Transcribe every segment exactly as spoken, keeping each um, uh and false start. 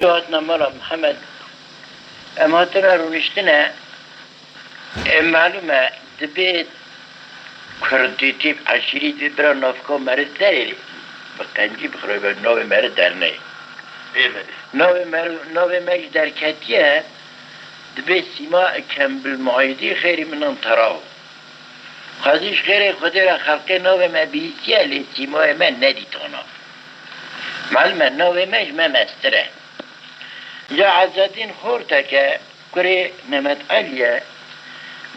Hatina mala Mihemed, em hatine rûniştine, e, malûm e, dibê kurdîtî, eşîrî dibê bira navka meriv derê, bi qencî bixirê be, navê meriv derneyê. Bê me de. Navê meriv, navê me jî derketiye, dibê sîma Kembil Muaydî xêrî minan teraw. Xwezî ji xêrê Xwedê re xelqê navê me bihîstiye, lê sîmayê me nedîtana. Malûm e, navê me ji me mestir e. Ya Ezzedîn Xortek e, kurê Mehmet Elî ye,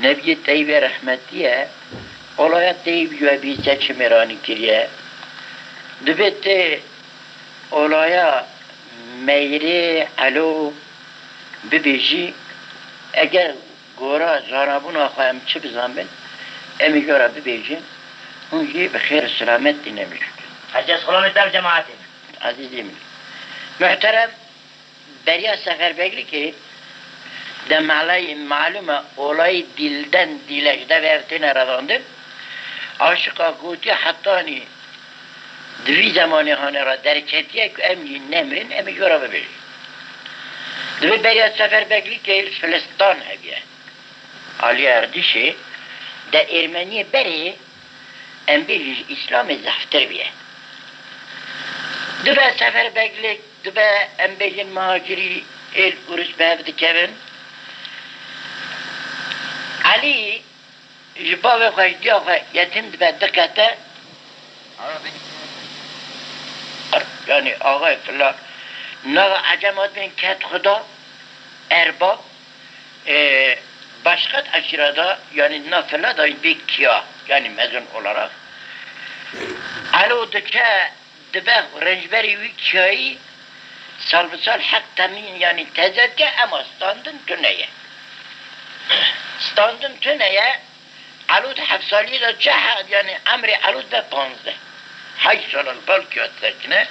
Nebiyê Teyîbê rehmetî ye, olaya Teyîb ji we bihîstiye çi mêranî kiriye. Dibê tê olaya Meyrê Elo bibêjî, eger gora zanabûna xwe em çi bizanbin, em ê jê re bibêjin, hûn jî bi xêr û selamet tîne mijûl. Hecî ez xulamê te bi cemaetê min. Ezîzê min. Muhterem, beriya Seferbeglikê de malay-, malûm e, olayî dîlden dîle ji devê ev têne revandin. Aşiqa gotî hetanî di vî zemanê hane re derketiye ku em jî nemirin, em ê jê re bibêjin. Dibê beriya Seferbeglikê Filistan hebiye. Aliyê Erdîşê de Ermeniyê berê em bêjin ji Îslamê zehftir bûye. Dibe Seferbeglik, dibe em bêjin muhacirî êl û rûs bi hev dikevin. Elî ji bavê xwe, ji diya xwe yetim dibe, diqete. Yanî axayê filan. Nava Ecem hatibên ket xuda, erbab, e, başqet eşîra da, yanî na fila da bê kiya, yanî mezin olarak. Elo diçe dibe rêncberê wî kiyayî, sal bi sal heq temîn, yanî teze dike, ema standin tune ye. Standin tune ye, Elo di heft saliyê de çi he-, yanî emrê Elo dibe panzdeh. Heşt sal li bal kiya disekine,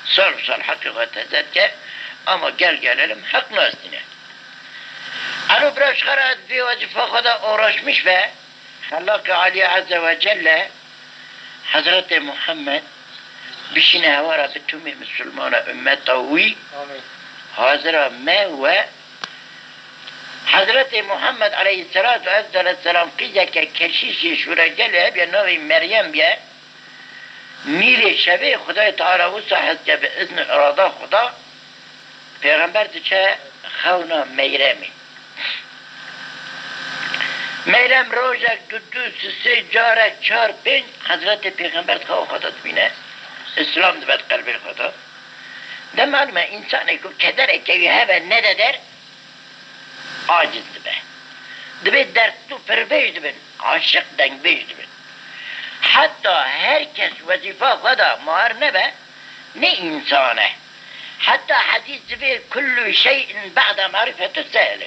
sal bi sal heqê xwe teze dike, ama gel gelelim heq nastîne. Elo bira ji xwe re vê wezîfa xwe de uğraşmiş be, Xelaqê Alî Ezze ve Celle, Hezretê Muhammed, bişîne hewa re bi tûmê misilmana ummeta wî. Amîn. Hazira me we Hezretê Muhammed aleyhisselatu vesselam qîzeke keşîşê şûregelê hebiye, navê Meryem biye. Mîrê şevê Xwedayê Teala wisa hezke bi izn û irada Xweda, Pêxember diçe xewna Meyremê. Meyrem rojek, du, du, sê, sê, carek, çar, pênc, Hezretê Pêxember di xewa xwe de dibîne. Îslam dibe di qelbê xwe de. De malum e, însanê ku kedereke wî hebe nede der, aciz dibe. Dibê dertlu pirbêj dibin, aşiq dengbêj dibin. Heta her kes wezîfa xwe de mar nebe, ne însan e. Heta hedîs dibê, "Kullu şey'in ba'de marifetu sehl."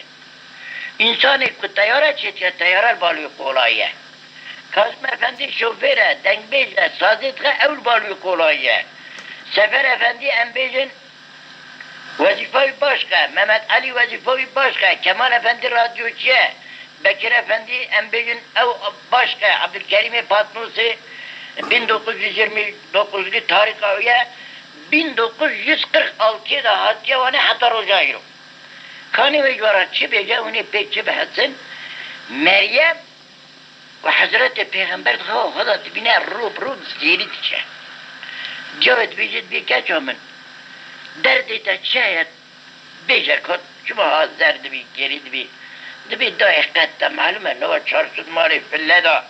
Însanê ku teyare çêdiye, teyare li balê wî qolayî ye. Kazim Efendî şofêr e, dengbêj e, sazê dixe, ew li balê wî qolayî ye. Sefer Efendî, em bêjin, wezîfa wî başqe, Mehmet Elî wezîfa wî başqe, Kemal Efendî radyoçî ye, Bekir Efendî, em bêjin, ew başqe, Ebdulkerîmê Patnosê bin dokuz yüz yirmi dokuzlî tarîxa wî ye, bin dokuz yüz kırk altıyê de hatiye Wanê heta roja îro. Kanê wê ji we re çi bêje, hûn ê pê çi bihesin? Meryem ku Hezretê Pêxember di xewa xwe de dibîne, rû bi rû gêrî diçe. Diya wê dibêje, dibê, "Keça min, derdê te çi heye? Bêje, ka çima ha zer dibî, gêrî dibî?" Dibê, "Dayê, qet te malûm e, nava çar sed malê file da.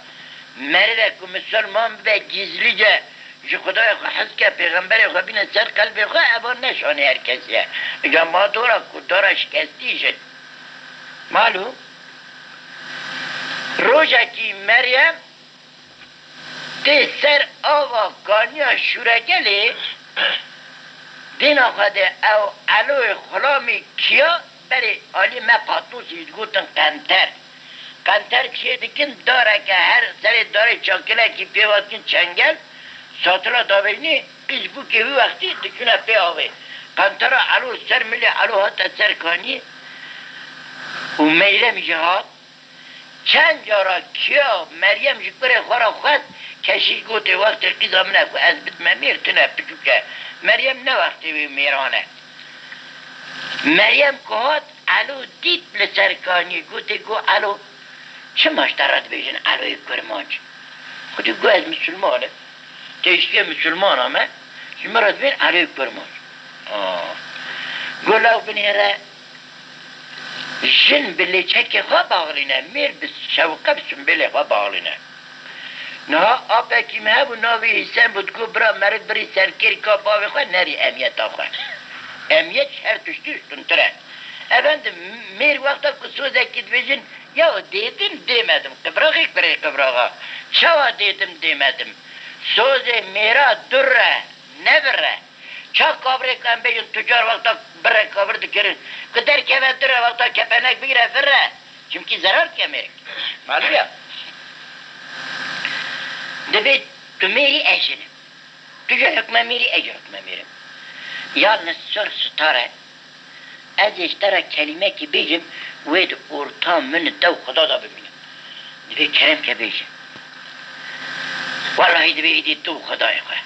Merivek ku misilman bibe gizlîce, ji Xwedayê xwe hez ke, pêxemberê xwe bîne ser qelbê xwe, eva ne şanê her kesî ye. Îca ma dora ku dora şikestî jin." Malûm, rojekî Meryem tê ser ava kaniya Şûregelê, dêna xwe de ew Eloyê xulamî kiya berê alî me Patnosî digotin Qenter. Qenter çê dikin, dareke, her serê darê çakilekî pê ve dikin çengel, satila davêjinê, qîz bûkê wî wextî diçûne pê avê. Qentera Elo ser milê Elo hate ser kaniyê û Meyrem jî hat. Çend cara kiya Meryem ji kurê xwe re xwest, keşîş gotê, "Wextê qîza min e ku ez bidime mêr, tune piçûk e." Meryem ne wextê wê mêran e. Meryem ku hat, Elo dît li ser kaniyê, gotê, got, Elo, çima ji te re dibêjin Eloyê Kurmanc? Xwedî got, ez misilman im. Têşkê misilmana me, ji min re dibên Eloyê Kurmanc. Aa. Got, law binêre, jin bi lêçekê xwe baxlîne, mêr bi şewqe bi simbêlê xwe baxlîne. Niha apekî me hebû, navê Hîsen bû, digot, bira meriv birî serkêrika bavê xwe, nerî emiyeta xwe. Emiyet ji her tiştî üstüntir e. Efendim, mêr wexta ku sozekî dibêjin, ya dêdim dêmedim, qibraxê kurê qibraxa. Çawa dêdim dêmedim? Sozê mêra dur e, ne vir e. Ça kavirê ku em bêjin tucar wexta bir re kavir dikirin, ku derkeve dir re wexta kepenek bigire vir re, çimkî zerar dike mêrik. Malum ya. Divê tu mêrî ez jin im. Tu jî hukme mêrî ez jî hukme mêr im. Yalnız sor star e. Ez ê ji te re kelîmekî bêjim, wê di orta min û te û Xweda de bimîne. Divê kerem ke bêje. Wellahî divê êdî tu û Xwedayê xwe.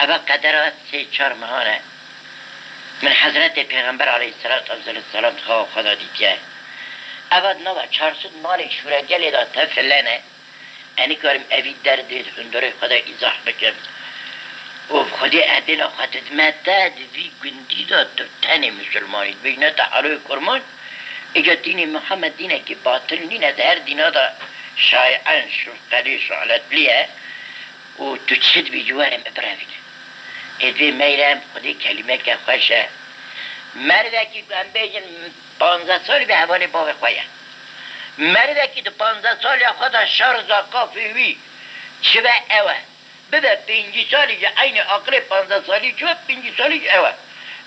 Eva qedera sê çar mehan e. Min Hezretê Pêxember aleyhisselatu vesselam xewa xwe de dîtiye. Eva di nava çar sed malê şûregelê de tefile ne. Ez nikarim evî derdê di hundirê xwe de îzah bikim. Û bi Xwedê ez dêna xwe didime te, di vî gundî de tu tenê misilman î. Dibêjine te Eloyê Kurmanc, îca dînê Mihemed dînekî batil nîne, di her dîna de şaîen, şûqelî, şuletlî ye. Û tu çi dibî ji were min birevîne. Ê divê meyrem Xwedê kelîmeke xweş e. Merivekî ku em bêjin panzdeh salî be hevalê bavê xwe ye. Merivekî di panzdeh saliya xwe de şer zaqafê wî çi be ew e. Bibe pêncî salî jî eynî aqilê panzdeh salî çi be, pêncî salî jî ew e.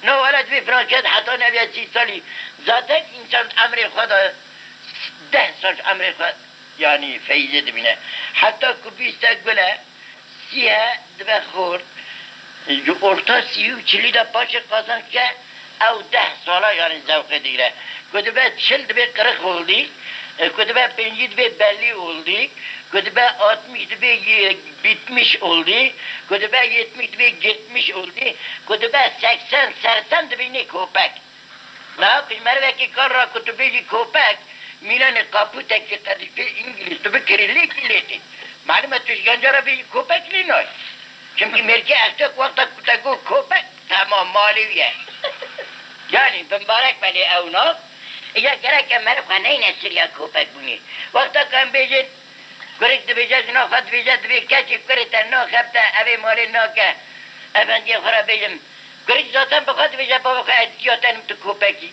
Na wele divê filan kes heta nebiye sî salî. Zaten însan emrê xwe de deh sal ji emrê xwe yanî feyzê dibîne. Heta ku bîste gule, sî he dibe xort. Ji orta sî û çilî de paşê qazanc ke ew deh sala yanî zewqê digire. Ku dibe çil dibê qirix oldî, e, ku dibe pêncî dibê bellî oldî, ku dibe altmış dibê ye-, bitmiş oldî, ku dibe yetmiş dibê gitmiş oldî, ku dibe seksen sersen dibînî kopek. Niha ku ji merivekî kar ra ku tu bêjî kopek, mînanê kapûtekî qedîşê îngilîz tu bikirî lêkî lêkî. Malum e tu ji genca re bêjî kopek lê nayê. Çimkî mêrkê ev tu wexta ku te got kopek, temam malê wî ye. Yanî bimbarek be lê ew nav. Îja gerek e meriv xwe neyne siriya kopek bûnê. Wexta ku em bêjin, kurik dibêje, jina xwe dibêje, dibê keçê kurê te naxebite, evê malê nake. Efendiyê xwe re bêjim, Kurik zaten bi xwe dibêje, bavê xwe ez giya te nim tu kopekî.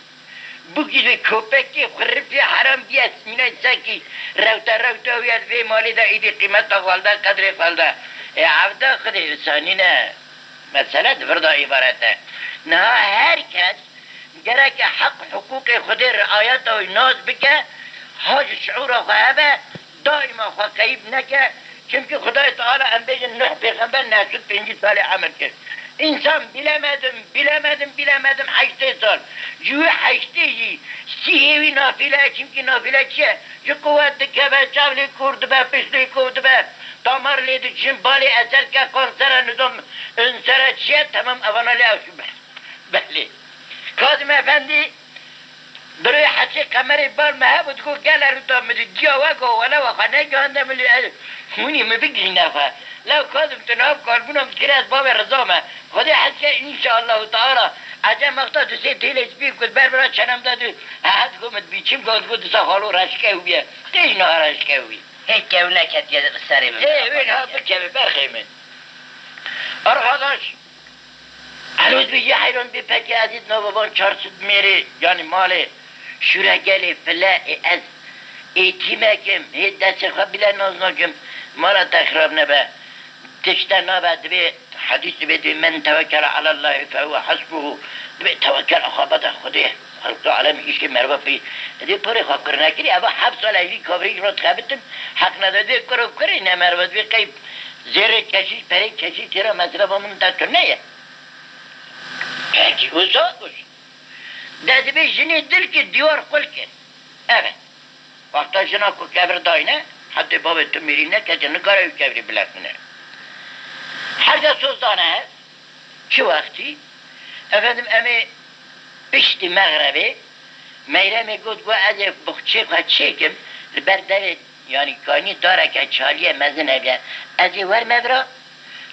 Bûkî dibê kopekê xurifê heram bîye mînay sekî. Rewte rewte wî ye di vê malê de êdî qîmeta xwe li de, qedrê xwe li de. Ê evda Xwedê insanî ne. Mesele di vir de îbaret e. Niha her kes gereke heq hiqûqê Xwedê riayeta wî nas bike, ha ji şiûra xwe hebe, daîma xwe qeyîb neke, çimkî Xwedayê Teala em bêjin Nuh pêxember neh sed pêncî salê emir kir. Însan bilemedim, bilemedim, bilemedim heştê sal. Ji wî heştê jî sîhê wî nafîle ye, çimkî nafîle çi ye? Ji quwet dikeve, çav lê kûr dibe, pişt lê kûr dibe, damar lê diçin, balê eser dike, kansere nizam, ûnsere çi ye, temam evana lê ew şûbe. Belê. Kazim Efendî, birê Hecê Qemerê bal me hebû, digot, gele rûta min di diya we go, wele we xwe negihande min lê ez hûnî min bigihîne xwe. Lew Kazim tu nav kalbûna min dikir ez bavê Riza me. Xwedê hez ke înşaallahu teala, ecem wexta tu sê têlê spî ku ber bira çenem de tu, he, digot min dibî çim, got, digot disa xalo reşke wî ye. Tê ji niha reşke wî. Hê kew neketiye serê min. Ê, wê niha bikeve berxê min. Arkadaş, Elo dibêjî heyran bê pekê ez ê di nava van çar sed mêrê, yanî malê şûregelê file ê ez êtîmek im, hê destê xwe bile naz nakim, mala te xirab nebe. Tişte nabe, dibê hedîs dibê, dibê men tewekele alallahî fehuwe hasbuhu. Dibê tewekela xwe bide Xwedê. Xelq du alem îşê merva pî. Dibê porê xwe kur nekirî, eva heft sal ez vî kafirî ji ro dixebitim, heq nede dibê kuro kurê ne merva dibê qey zêrê keşîş, perê keşîş têra mesrefa min de tune ye. Pekî wisa kû ji. De dibê jinê dil kir, dîwar qul kir. Evet. Wexta jina ku kevir dayne, hetê bavê tu mîrî neke, tu nikare wî kevirî bilexîne. Her de soz dane hev, çi wextî, efendim, em ê Piştî mexrebê Meyremê got, got, "Ez ê bixçê xwe çêkim, li ber devê, yanî kanî dareke çaliyê mezin hebe. Ez ê werme vira,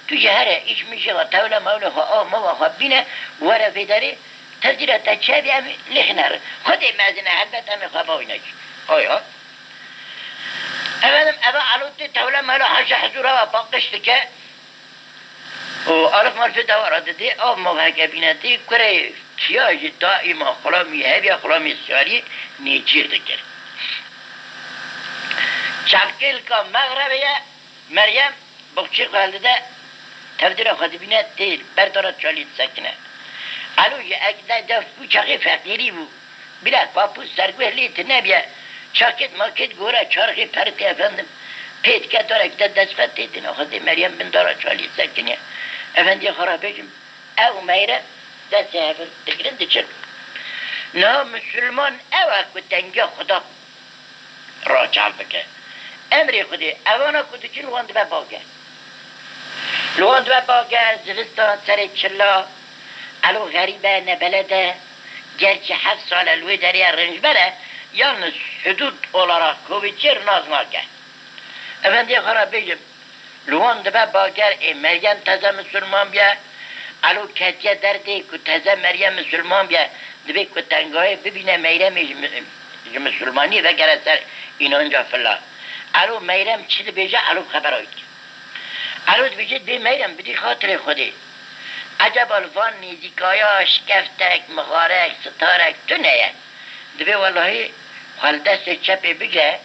tu jî here îş mişê xwe, tewle mewlê xwe, av mava xwe bîne, were vê derê, tevdîra te çi hebe em lêxine re. Xwedê mezin e, helbet em ê xwe bawîne jî." Aya. Efendim, eve Elo tê tewle mewle haşa hizûra ve paqij dike. Û Arif Marifê dewara didê, av maveke bîne dê, kurê kiya jî daîma xulamî heviya, xulamî siyarî nêçîr dikir. Çavkêlka mexrebê ye, Meryem bixçî xwe hildide, tevdîra xwe dibîne, tê ber dara çalî disekine. Elo jî ek de def bû, çaxê feqîrî bû. Bila papûs serguh lê tune bûye. Çakêt makêt gore çarxê peritê efendim. Pê dike darek de dest xwe tê dine. Xwedê Meryem bin dara çalî sekiniye. Efendiyê xwe re bêjim, ew û Meyrem destê hev digirin diçin. Niha misilman ew e ku tengiya Xuda raçav bike. Emrê Xwedê, evana ku diçin wan dibe bager. Li wan dibe bager, zivistan serê çila, Elo xerîb e, nebeled e, gerçî heft sal e li wê derê ye, rinçber e, yalniz hudûd olarak kovê çêr nas nake. Efendiyê xwe re bêjim, li wan dibe bager, ê Meryem teze misilman bûye, Elo ketiye derdê ku teze Meryem misilman bûye, dibê ku tengayê bibîne Meyremê ji mi-, ji misilmaniyê vegere ser înanca fila. Elo Meyrem çi dibêje, Elo xebera wî dike. Elo dibêje, "Bê Meyrem, bidî xatirê Xwedê. Eceba li van nêzîkaya şikeftek, mixarek, sitarek tune ye?" Dibê, "Welahî, xwe li destê çepê bigre,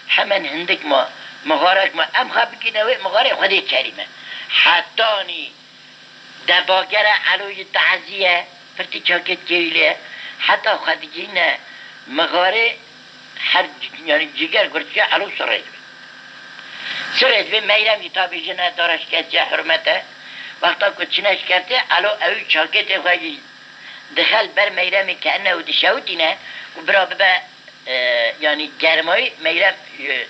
hemen hindik ma, mixarek ma, em xwe bigîne wê mixarê Xwedê kerîm e." Hetanî de bagere Elo jî teziye, pirtî çakêt kêwî lê ye. Heta xwe digihîne mixarê, her c-, yanî cîger gurtiye, Elo sirê dibe. Sirê dibe, Meyrem jî tabî jin e, dara şikestiye, hurmet e. Wexta ku çine şikestê, Elo ew çakêtê xwe jî dixe li ber Meyremê, ke ene û dişewitîne û bira bibe e, yanî germayî Meyrem, e,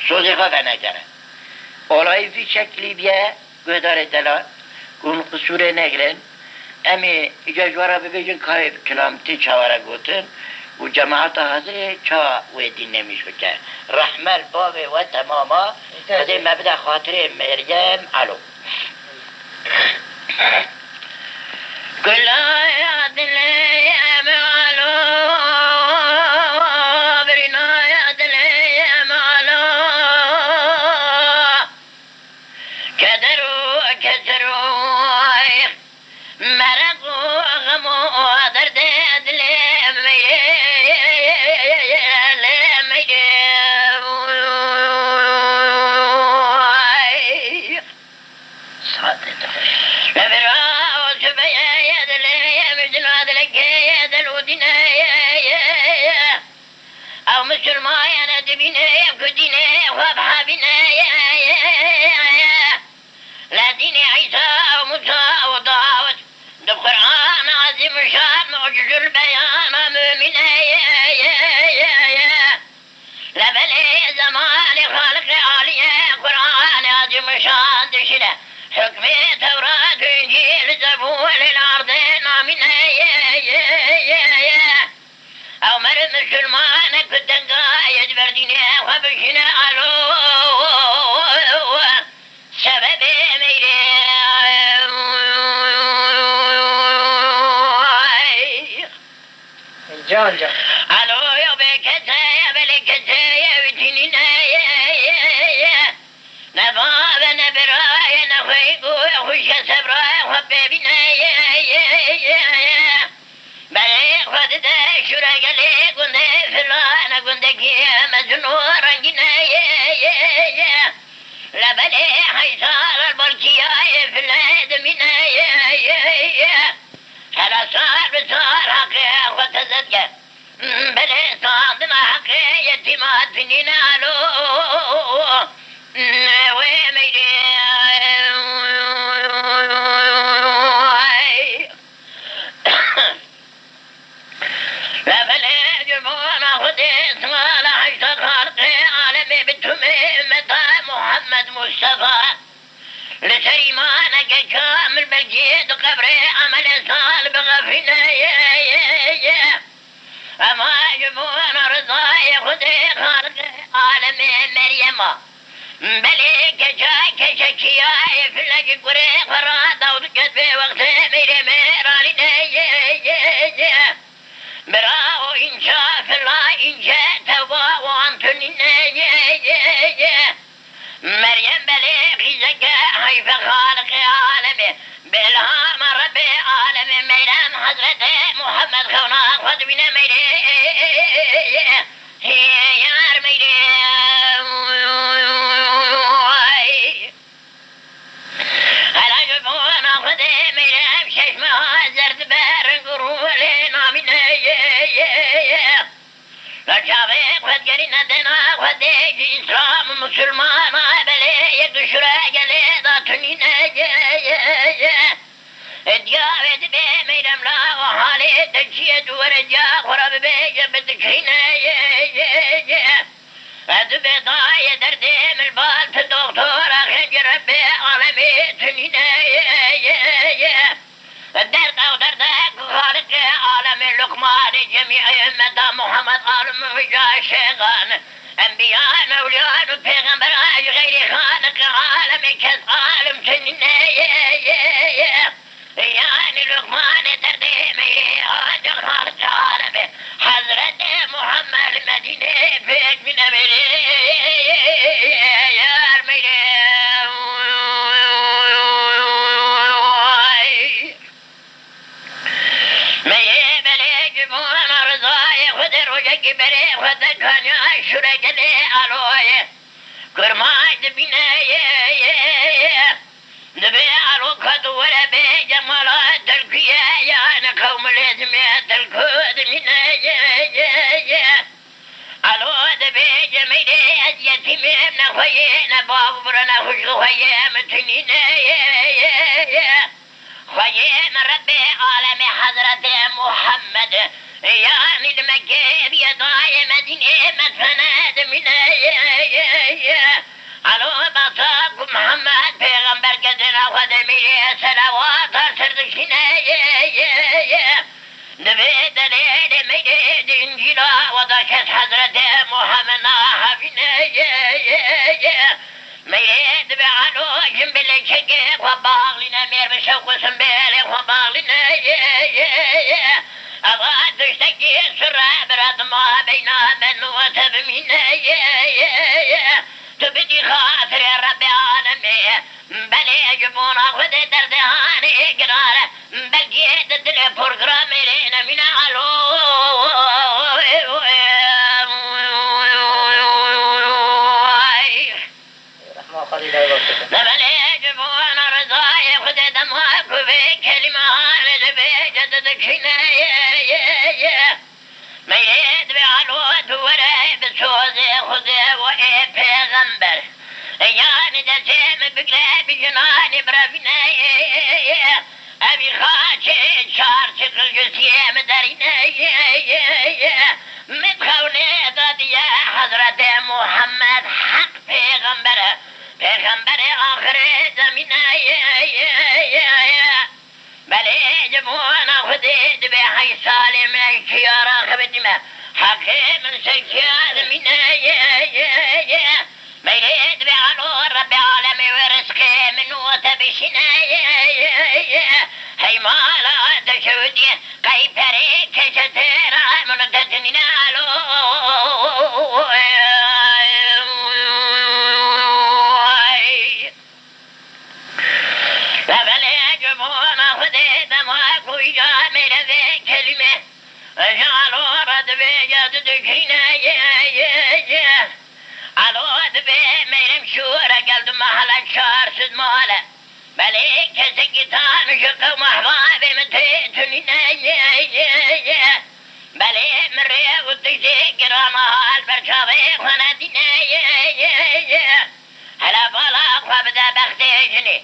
sozê xwe venegere. Olayî vî şeklî bîye, guhdarê delal, ku hûn qisûrê negirin. Em ê îca ji we re bibêjin ka kilam tê çawa re gotin û cemaeta hazirê çawa wê dîn nêmîş bike. Rehme li bavê we temama, Xwedê me bide xatirê Meryem. Elo. Gulaya dilê me alo, birînaya dilê me alo. Keder û keser û mereq û xem û derdê dilê me ye, lê me ye. Saetê de. Levera o zubeye ye dilê ye, mijna dilekê ye, del û dîne ye, ye, ye. Ew misilmane dibîne ye, ku dînê xwe bihabîne ye, ye, ye, ye. Le dînê Îsa û Musa û Dawud, di Qur'an Azîm û Şan Mucizul Beyan a mumîne ye, ye, ye, ye. Lebelê zemanê Xaliqê Aliyê Qur'anê Azîmuşşan dişîne. Hukmê Tewrat û Încîl, Zebûr lê li erdê namîne ye, ye, ye, ye. Ew meriv misilmane ku dengayê ji ber dînê xwe bişîne, alo, sebebê meyrê. Can can. Alo, ya bê kete ye, belê kete ye, wî tînî ne ye, ye, ye. Ne bav e, ne bira ye, ne xweyk û xwişk e, sebra ye, xwe pê bîne ye, ye, ye, ye. Belê xwe dide şûre gelê gundê filane, gundekî mezin û rengîne ye, ye, ye. Lebelê heysa balkiyayê file dimîne ye, ye, ye. Hela sar bi sar heqê xwe teze dike. Belê sandina heqê yetîma dinîne alo. Wê meyrê. Lebelê cumana Xwedê sala heysa xalqê alemê bi tumê ümmeta Muhammed Mustafa. Li ser îmaneke kamil belkî di qebrê emelê salih bixefîne ye, ye, Ema ji bona rizayê Xwedê Xaliqê alemê Meryema. Belê keça keçekiya ê filekî kurê xwe ra dawdiket bê wextê meyrê mêranînê ye ye ye. Bira o înca fila înce tewba wan tunîne ye ye ye. Meryem belê qîzeke heyfe Xaliqê alemê, bi îlhama Rebbê alemê Meyrem Hezretê Muhammed xewna xwe dibîne meyrê. Hê yar meyrê. Hela ji bona Xwedê meyrem şeş meha zer dibe ring û rû lê namîne. Li çavê xwe digerîne dêna Xwedê jî Îslam û Musulmana belê yek dişure gelê da tunîne. Diya wê dibe meyrem la o halê te çiyê tu were diya xwe ra bibêje bi dikirîne. Ez dibe dayê derdê min bal tu doktora xencî Rebbê alemê tunîne. Derd ew derde ku Xaliqê alemê Luqmanê cemî ey ummeta Muhammed alim vîja şêxan, enbiyan, ewliyan û pêxemberan ji xeyrê Xaliqê alemê kes alim tunîne. Yanî Luqmanê derdê meyrê ancak Xaliqê alemê Hezretê Muhammed Medînê pêk bîne meyrê. Yar meyrê. Meyrê belê ji bona rizayê Xwedê rojekî berê xwe de kaniya şûre gelê aloyê. Kurmanc dibîne ye ye ye. Dibê alo ka tu were bê cemala Tirkiye, yani qewmilê dimê Tirku dimîne ye ye ye. Alo dibê cemêrê ez yetîmê, ne xweyê, ne bav û bira, ne xwişk xweyê, min tunîne ye ye ye. Xweyê min Rebbê alemê Hezretê Muhammed, yanî li Mekkê bîye dayê Medînê, me sene dimîne ye ye ye. Alo basa ku Muhammed pêxember kedêna xwe demîrê selawata ser dişîne ye ye ye. Divê delêlê meyrê di Încîla weda kes Hezretê Muhammed na hevîne ye ye ye. Meyrê dibe alo jin bi lêçekê xwe baxlîne, mêr bi şewq û simbêlê xwe baxlîne ye ye ye. Eva tiştekî sure bira dima beyna me nû te bimîne ye ye ye. Tu bidî xatirê Rebbê alemê. Belê ji bona Xwedê derdê hanê giran e. Belkî di dilê porgramê rê nemîne alo. Rehma Xwedê dayê baş bikin. Belê ji bona rizayê Xwedê dema ku vê kelîme hanê dibêje, tu dikîne ye ye ye. Meyrê divê alo tu were bi sozê Xwedê û ê pêxember. Yanî destê min bigre bi jinanê birevîne. Evî xaçê çar çiqil ji siyê min derîne. Min xewnê dadiye Hezretê Muhammed heq pêxember e. Pêxemberê axirê zemîne. Belê ji bona Xwedê divê heyşt salê me ji çiyara xebitî me. Heqê min ser çiya dimîne ye ye ye. Meyrê divê alo Rebbê alemê wê rizqê min û te bişîne ye ye ye. Hey mala te şewitî qey perê keşe têra min û te dinîne alo. Belê ji bona Xwedê dema ku îca mêrevê kelîme ji alo re dibêje, tu dikîne ye ye ye. Alo dibê meyrem şûre gel du mehele çar sed male. Belê kesekî tan ji qewm ehbabê min tê tunîne ye ye ye. Belê min rê û tiştê giran a li ber çavê xwe nedîne ye ye ye. Hela bala xwe bide bextê jinê.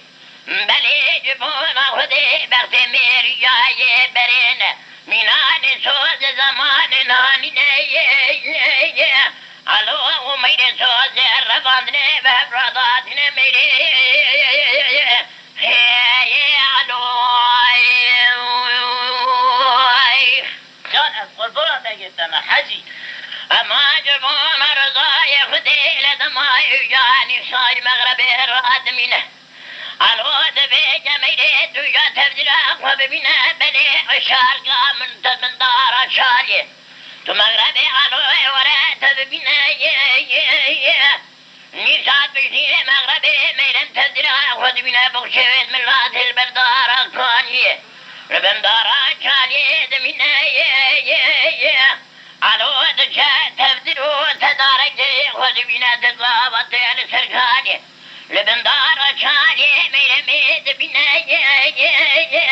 Belê ji bona Xwedê bextê mêrî ya yê berê ne. Mînanê soz ê zemanê nanîne ye ye ye. Alo û meyrê soz ê revandinê bi hev ra datîne meyrê. Hê ye alo. Can ez qurbana Te me hecî. Ema civana rizayê Xwedê le dema ew canî şar mexrebê radimîne. Alo dibê cemeyre tu ya tevdira xwe bibîne, belê şarga min te min dara şarê. Tu mexrebê alo were te bibîne, ye, ye, ye. Nîşat piştî mexrebê meyrem tevdira xwe dibîne, bixşê wê milat hilberdara kaniyê. Li bin dara çaliyê dimîne, ye, ye, ye. Alo diçe tevdir û tedarek xwe dibîne, dizava te li ser kaniyê. Li bin dara çaliyê meyremê dibîne, ye, ye, ye.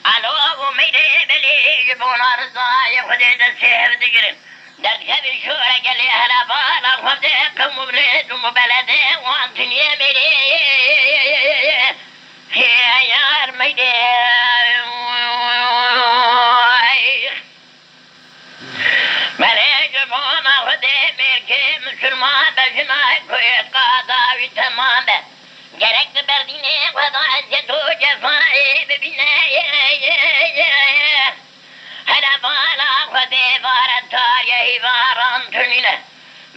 Alo û meyrê belê ji bona rizayê Xwedê destê hev digirin. Derdkevin şûre gelê hela bala xwe de qewm û bilêt û mubeledê wan tiniyê mêrê. Hê yar meydê. Belê ji bona Xwedê mêrkê misilman be, jina ku êtiqada wî temam be. Gerek di berdînê xwe de eziyet û cefayê bibîne. Hele bala Xwedê bare tariyê hîvaran tunîne.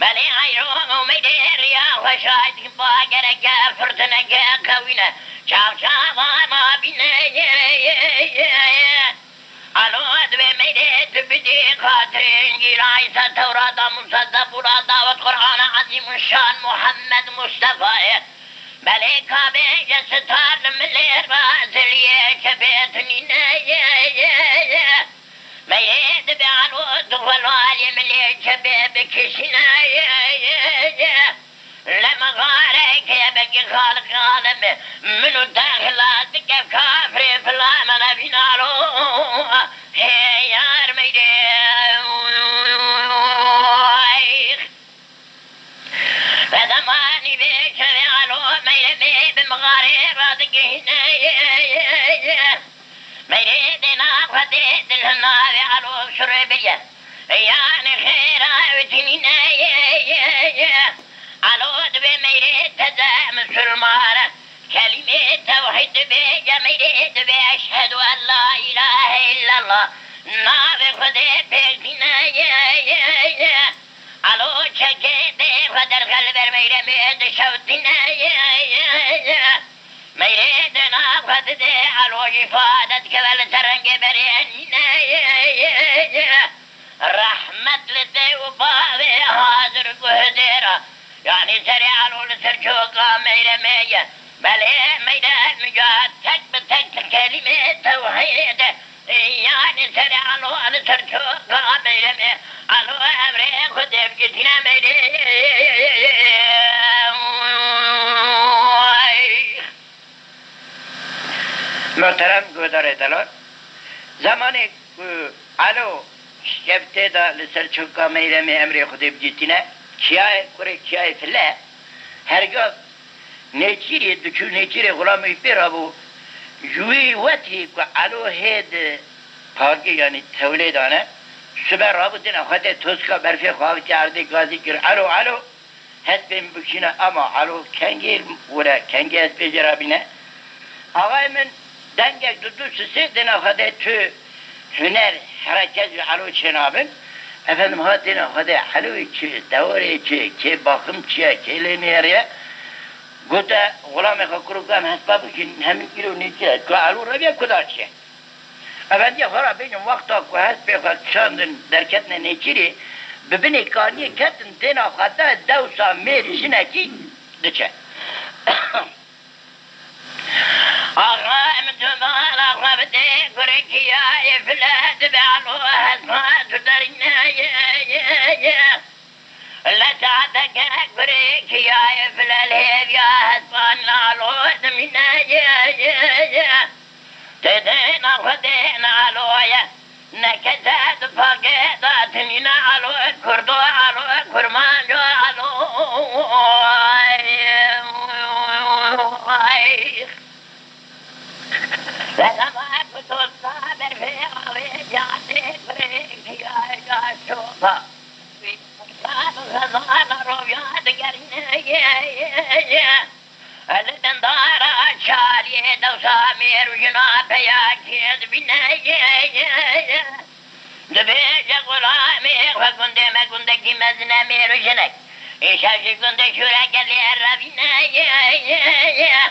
Belê eyro û meydê riya xwe şahid ba gereke firtineke qewîne. Çavçava nabîne. Alo, divê meydê tu bidî xatirê Încîla, Îsa, Tewrata, Musa, Zebûra, Dawid, Qur'ana Ezîmuşşan, Muhammed Mustefayê. Belê ka bêje sitar li milê raziliyê çepê tunîne, ye, ye, ye. Meyrê dibe alo tu xwe li aliyê milê çepê bikişîne, ye, ye, ye. Li mixarekê belkî Xaliq alem min û te xilas dike, kafirê filan me nebîn alo. Hê yar meydê. Ve zemanî vê şevê alo meyremê bi mixarê radigihîne. Meyrê dêna Xwedê dil navê alo şurê biriye. Yanî xêra ew tinîne ye, ye, ye. Alo divê meyrê teze misilmane. Kelîmê tewhîd dibê, ye meyrê dibê eşhedû en la îlahe îllallah. Navê Xwedê pêk tîne ye, ye, ye. Alo çekê dê xwe derxe li ber meyremê dişewtîne ye, ye, ye. Meyrê dê nav xwe dide, alo îfade dikeve li ser rengê berê nîne. Rehmet li dê û bavê hazir guhdêra. Yanî serê alo li ser çoka meyremê ye. Belê meyrem ya tek bi tek kelîmê tewhîd e. Yanî serê alo li ser çoka meyremê. Alo emrê Xwedê bigirtîne meyrê. Muhterem guhdarê delal, zemanê ku Elo şeftê de li ser çivka meyremê emrê Xwedê bicîtîne, çiyayê kurê çiyayê File, hergav Nêçîrê diçû, Nêçîrê xulamê wî pê rabû, ji wî wetî ku Elo hê di pagê, yanî tewlê dane, sibe rabû dina xwe tê toska berfê xwe avitiye erdê gazî kir, Elo, Elo! Hespê min bikişîne ama Elo kengê wire, kengê hespê jê re bîne. Axayê min dengek du du sisê dêna xwe de tu huner, hereket ji Elo çênabin. Efendim ha dêna xwe de Eloyê çi, dewarê çi, kê baxim çi ye, kê lê nêheriye. Gote xulamê xwe kuro ku em hespa bikin, hemî îro nêçîre. Ku Elo reviye ku da çi ye? Efendiya xwe re bêjin, wexta ku hespê xwe kişandin, derketine nêçîrê, bi binê kaniyê ketin, têna xwe de dewsa mêr jinekî diçe. Axa em dubala xwe bidê, kurê kiyayê File dibe, alo hespa tu derîne ye, ye, ye. Li saeteke kurê kiyayê File li hêviya hespan Elo dimîne, ye, ye, ye. Tê dêna Xwedê Elo ye. Ne kese di pagê de tinîne Elo, Kurdo Elo, Kurmanco Elo. Sedema ku dosta berfê avê cihazê kurê kiyayê şopa. Xezana roviya digerîne, ye, ye, ye. Li dindara çaliyê dewsa mêr û jina peya kê dibîne, ye, ye, ye. Dibêje xulamê xwe gundê me gundekî mezin e mêr û jinek. Îşa ji gundê şûregelê revîne ye, ye, ye.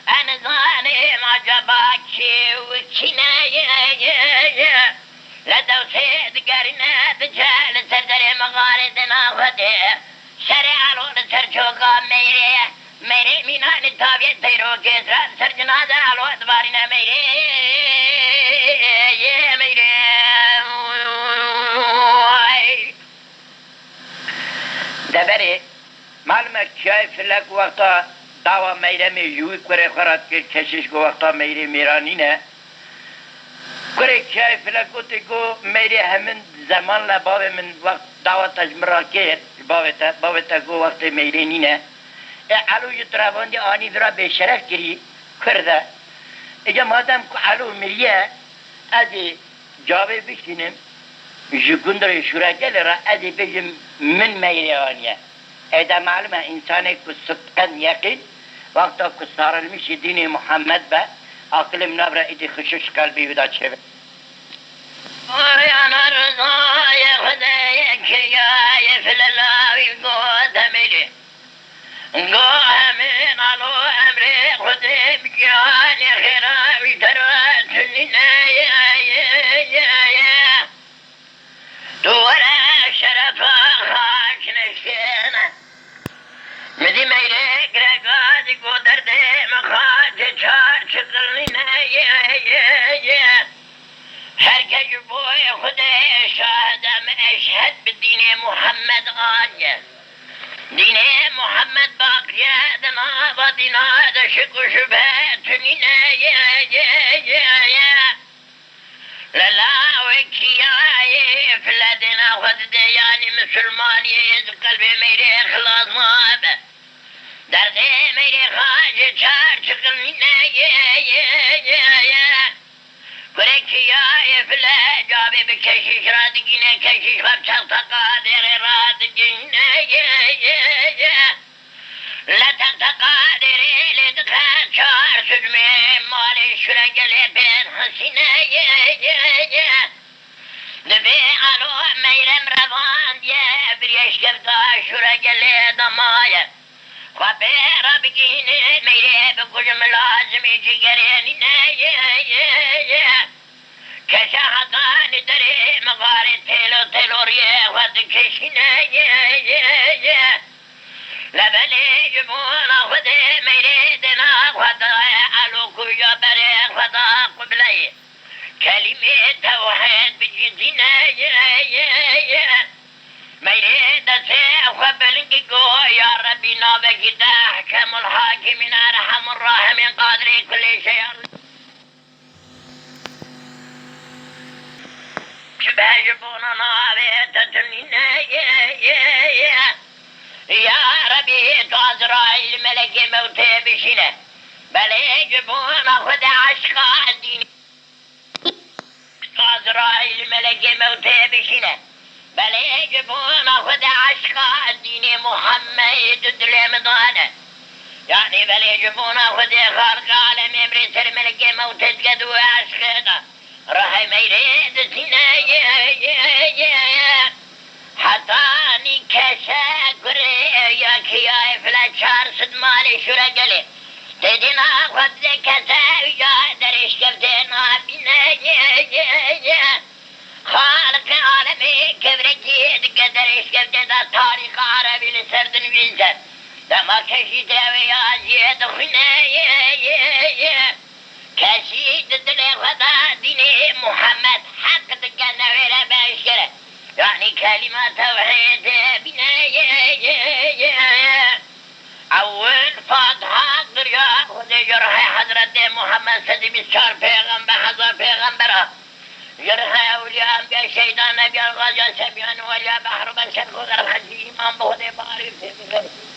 Ez nizanim acaba kî û kî ne ye, ye, ye. Li dewsê digerîne diçe li ser derê mixarê dina Xwedê. Serê elo li ser çoka meyrê. Meyrê mînanê taviyê teyrokê ser, ser cinaze elo dibarîne meyrê. Yê meyrê. Deverê, malum e, Kiyayê Filek wexta dawa Meyremê ji wî kurê xwe re dikir, keşiş ku wexta Meyrê mêranî ne. Kurê Kiyayê Filek gotê ku Meyrê hemin zeman le bavê min wext dawa te ji min re kir, ji bavê te, bavê te ku wextê Meyrê nîne. Ê Elo ji tu re vandî anî vira bêşeref kirî, kurd e. Îca madem ku Elo miriye, ez ê cavê bişînim, ji gund re şûregelê re ez ê bêjim min Meyrê aniye. Ê de malum e, însanê ku sidqen yeqîn, wexta ku sarilmişî dînê Muhammed be, aqilê min nabire îdî xişiş qelbî wî de çêbe. Oriyana rizayê Xwedê yekê ya yê filelawî gote mêrê. Go hemî nalo emrê Xwedê bi giyanê xêra wî te re tunîne ye, ye, ye, ye. Tu were şerefa xaç neşkêne. Min dî meyrê gireka dî ku derdê min xaçê çar çiqilnîne ye, ye, ye. Her kes ji bo Xwedê şahid e, min eşhed bi dînê Muhammed aniye. Dînê Muhammed baqiye di nava dîna de şik û şubhe tunîne ye, ye, ye, ye. Li lawekî ya yê filedê nexwe dide, yanî misilmaniyê ji qelbê meyrê xilas nabe. Derdê meyrê xaçê çar çiqilnîne ye, ye, ye, ye. Kurekî ya yê file cavê bi keşîş radigîne, keşîş xwe bi çexteqa dêrê radigîne ye, ye, ye. Li teqteqa dêrê lê dixe çar sicmê malê şûregelê pê dixisîne ye, ye, ye. Divê Elo Meyrem revandiye, bir yeşkevda şûregelê damaye. Xwe pê re bigihîne, meyrê bikujim lazimî cigerê nîne ye, ye, ye. Keşa hetanî derê mixarê têlo têlo riyê xwe dikişîne ye, ye, ye. Lebelê ji bona Xwedê meyrê dêna xwe daye Elo ku ya berê xwe da qibleyê. Kelîmê tewhîd bicîtîne ye, ye, ye. Meyrê destê xwe bilind kir go, ya Rebî navekî te ehkemul hakimîn, erhemur rahimîn, qadirê kulê şey. Şibhe ji bona navê te tunîne ye, ye, ye. Ya Rebî, tu Azraîl melekê mewtê bişîne. Belê ji bona Xwedê eşqa dînê. Azraîl melekê mewtê bişîne. Belê ji bona Xwedê eşqa dînê Muhammed dilê min dane. Yanî belê ji bona Xwedê xalqê alem emrê ser melekê mewtê dike di wê eşqê de. Rehê meyrê dizîne ye, ye, ye. Hetanî kese kurê ya kiyayê file çar sed malê şûregelê. Têdî naxwe dide kese ya derêşkevtê nabîne ye, ye, ye. Xaliqê alemê kevrekî dike derêşkevtê de tarîxa erebî li ser dinivîse. Dema keşî tevê ya jiyê dixwîne ye, ye, ye. Kesî di dilê xwe de dînê Muhammed heq dike newêre be eşkere. Yanî kelîma tewhîdê bîne ye, ye, ye. Ewil Fatiha kiriya Xwedê ji rihê Hezretê Muhammed sedî bîst çar pêxember, hezar pêxembera. Ji rihê ewliya enbiya, şehîdan, nebiyan, xaca, sebiyan, weliya, behro, beşer, xwe gerxecî, îman bi Xwedê barî, fêmî,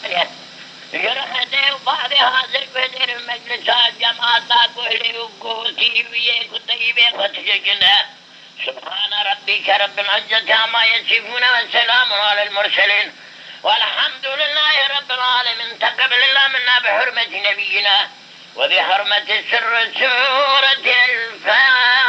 fêmî. Ji rihê dê û bavê hazir guhdarên meclisa, cemaata guhlê û gotî wî yê ku teyîbê xwe tijekine. سبحان ربك رب العزة عما يصفون وسلام على المرسلين والحمد لله رب العالمين. تقبل الله منا بحرمة نبينا وبحرمة سر سورة الفاتحة.